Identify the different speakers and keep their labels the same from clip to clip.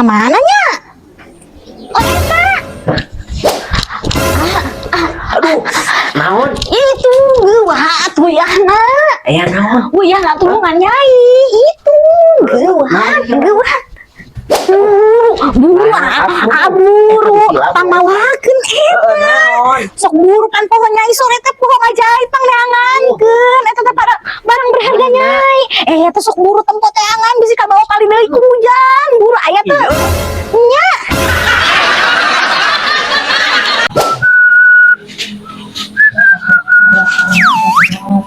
Speaker 1: Mana nya? Oh, eta.
Speaker 2: Aduh, naon?
Speaker 1: Itu geuwah atuh uyahna.
Speaker 2: Aya naon?
Speaker 1: Uyahna tulungan Nyai. Itu geuwah, geuwah. Buru, buru, ah, buru, pangmawakeun eta.
Speaker 2: Naon?
Speaker 1: Sok buru kan poho Nyai, sore teh poho ngajaib pangneangankeun eta teh pada barang berharga, Nyai. Eh, eta sok buru tempo teangan bisi kabawa kali deui ku hujan. Buru, aya teu? Nya.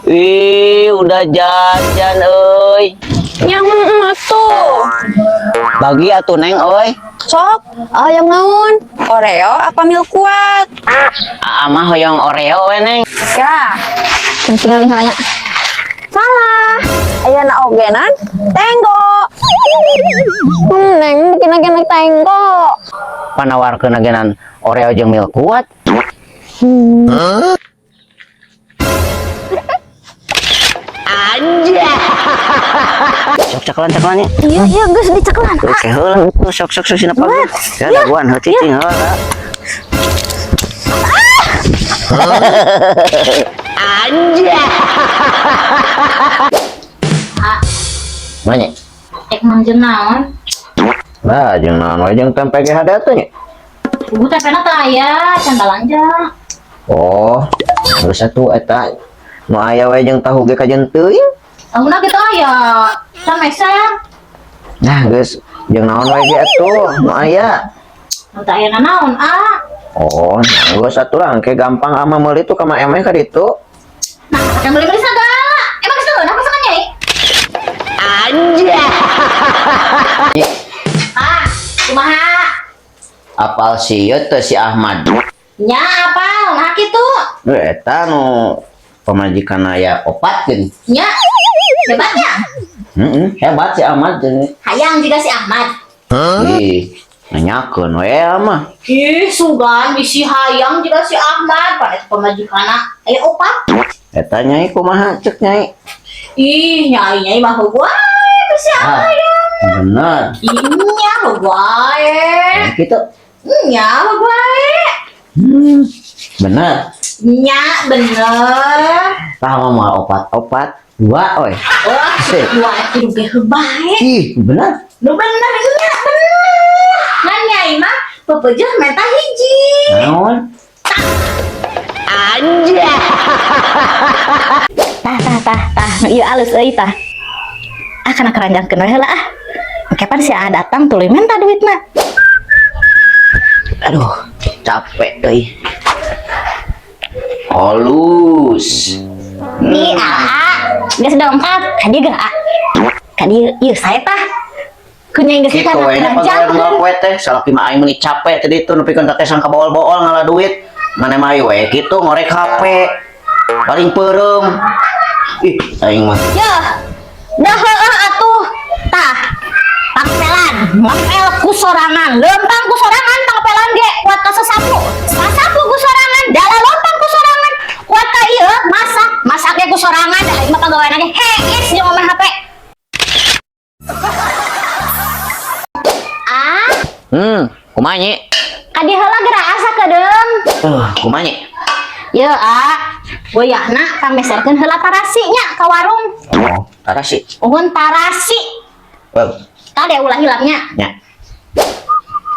Speaker 2: Ih, udah jajan euy.
Speaker 3: Yang tuh.
Speaker 2: Bagi atuh, Neng, euy.
Speaker 3: Sok, ayam naon? Oreo apa Milkuat?
Speaker 2: Aa mah hoyong Oreo we, Neng.
Speaker 3: Ya,
Speaker 1: Tinggal nanya.
Speaker 3: Salah. Ayeuna ogenan tenggo. Neng, bikin lagi naik tenggo.
Speaker 2: Panawarkeun agenan Oreo jeung Milkuat. Anjay. Sok cakelan cakelan nya.
Speaker 1: Iya, geus dicekelan.
Speaker 2: Oke, heula tuh sok sok sok sina pagi. Ya daguan heuh cicing heula. Anjay. Banyak.
Speaker 1: Ek mangjeun naon?
Speaker 2: Lah, jeung naon wae, jeung tempe ge hade teh nya.
Speaker 1: Ibu tempena teh aya, can balanja.
Speaker 2: Oh, geus atuh eta nu aya we jeung tahu ge kajen teuing.
Speaker 1: Tahuna kitu aya. Can meser.
Speaker 2: Nah, geus jeung naon wae ge atuh nu aya.
Speaker 1: Teu aya naon, ah.
Speaker 2: Oh, nah geus atuh lah engke gampang ama meuli tuh ka Mak Emeh ka ditu.
Speaker 1: Nah, yang beli-beli segala. Emang geus teu pasangan Nyai?
Speaker 2: Anjay.
Speaker 1: Ah, kumaha?
Speaker 2: Apal si ieu teh si Ahmad?
Speaker 1: Nya apal, nah kitu.
Speaker 2: Nu eta nu pamajikan aya opat geuning.
Speaker 1: Nya. Hebatnya.
Speaker 2: Heeh, hebat si Ahmad geuning.
Speaker 1: Hayang juga si Ahmad.
Speaker 2: Ih, nanyakeun we mah.
Speaker 1: Ih, sugan bisi hayang juga si Ahmad, pada pamajikanna aya opat.
Speaker 2: Eta Nyai kumaha cek Nyai?
Speaker 1: Ih, Nyai, Nyai mah wae bisi
Speaker 2: Ah.
Speaker 1: hayang.
Speaker 2: Bener.
Speaker 1: Ih, nya wae.
Speaker 2: Nah, kitu.
Speaker 1: Nya wae.
Speaker 2: Bener.
Speaker 1: Nya bener.
Speaker 2: Tah mah opat-opat dua oi.
Speaker 1: Wah, dua itu ge bae.
Speaker 2: Ih, bener.
Speaker 1: Nu bener nya bener. Ngan Nyai mah pepeujeuh menta hiji.
Speaker 2: Naon? Anjay.
Speaker 1: Tah tah tah tah, ieu alus euy tah. Ah, kana keranjangkeun we heula ah. Engke pan si Aa datang tuluy menta duitna.
Speaker 2: Aduh, capek euy. Halus.
Speaker 1: Ih, Aa, geus dongkap. Ka dieu geura. Ka dieu ieu sae tah. Ku Nyai geus
Speaker 2: Kitu
Speaker 1: kana
Speaker 2: we nya
Speaker 1: keranjang.
Speaker 2: pagawean we teh, salaki mah aing meuni capek tadi itu nepikeun ka kesang ka bool-bool ngala duit. Mana mah we kitu ngorek HP. Paling peureum. Ih, aing mah.
Speaker 1: Yeuh. Dah heueuh atuh. Tah. Pangpelan, ngepel ku sorangan, lempang ku sorangan, pangpelan ge kuat ka sasapu. Sasapu ku sorangan, dala lompang ku sorangan. Kuat ka ieu masak, masak ge ku sorangan, dah aing mah pagawean ge hees jeung main HP. Ah,
Speaker 2: Kumaha Nyi?
Speaker 1: Ka dieu heula geura asa kedeung.
Speaker 2: Kumaha Nyi?
Speaker 1: Ye, ah. Goyahna pangmeserkeun heula tarasi nya ka warung.
Speaker 2: Oh, tarasi.
Speaker 1: Uhun tarasi.
Speaker 2: Well,
Speaker 1: Kade ulah hilapnya.
Speaker 2: nya.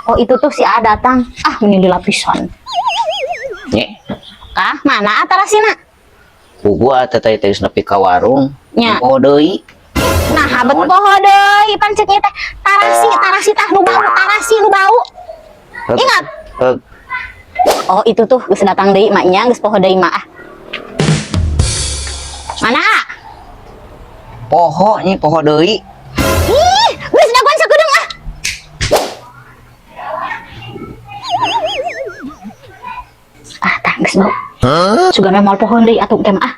Speaker 1: Oh, itu tuh si A datang. Ah, ini di lapisan.
Speaker 2: Nyi.
Speaker 1: Kah, mana tarasina?
Speaker 2: Ku gua teh teh geus nepi ka warung.
Speaker 1: Nya.
Speaker 2: Oh deui.
Speaker 1: Nah, habet poho deui pan ceuk teh. Tarasi, tarasi tah nu bau, tarasi nu bau. Ingat.
Speaker 2: Heug.
Speaker 1: Oh, itu tuh geus datang deui maknya, geus poho deui mah. Ah. Mana?
Speaker 2: Poho Nyi, poho deui.
Speaker 1: Ih, geus dagoan sakedeung ah. Ah, tah geus bau. Sugan moal poho deui atuh teh mah ah.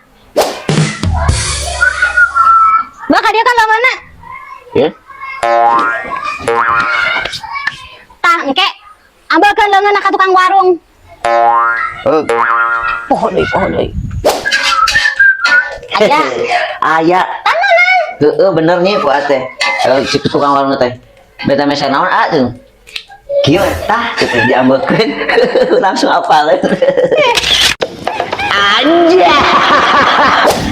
Speaker 1: Bakal dia kan mana?
Speaker 2: Ya.
Speaker 1: Tah engke. Ambilkeun leungeunna ka tukang warung.
Speaker 2: Heug. Poho deui, poho deui.
Speaker 1: Aya.
Speaker 2: Aya. Heeh, bener nih ku teh. Si tukang warung teh. Beta meser naon ah tuh? Kieu tah teh diambekeun langsung apaleun. Anjay.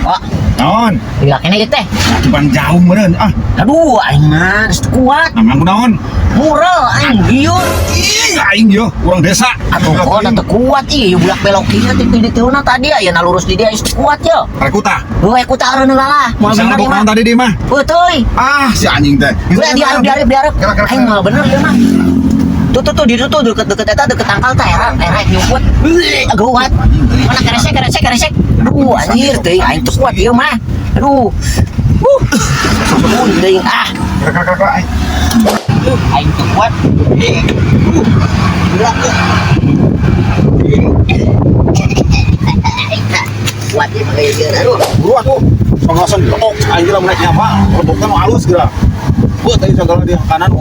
Speaker 2: Oh,
Speaker 4: Naon?
Speaker 2: gila kene ieu teh.
Speaker 4: Cuman jauh meureun ah.
Speaker 2: Aduh, aing mah geus teu kuat.
Speaker 4: Namang kunaon?
Speaker 2: Murel aing lieur.
Speaker 4: Ih, aing yo urang desa.
Speaker 2: Atuh kok teu kuat ih bulak belok kieu teh di dituna tadi aya lurus di dia geus teu kuat yo.
Speaker 4: Rekuta.
Speaker 2: Heuh ku tareun lah. Moal
Speaker 4: Bisa
Speaker 2: bener
Speaker 4: ngebok
Speaker 2: ieu mah.
Speaker 4: naon tadi di mah?
Speaker 2: Heuh.
Speaker 4: Ah, si anjing teh.
Speaker 2: Udah diarep diarep diarep.
Speaker 4: Kira kira.
Speaker 2: Aing moal bener ieu mah. Tuh tuh tuh di tuh deket-deket eta deket tangkal teh era era nyumput. Gawat. Mana keresek keresek keresek. Aduh, anjir teuing aing teu kuat ieu mah. Aduh. Teuing ah.
Speaker 4: Kira kira kira aing.
Speaker 2: Aing teu kuat. Gila. Kuat ieu mah ieu. Aduh.
Speaker 4: Buru atuh. Songgosan dilebok. Aing lamun naik nyapa, lebokna nu halus geura. Buat tadi songgolan di kanan.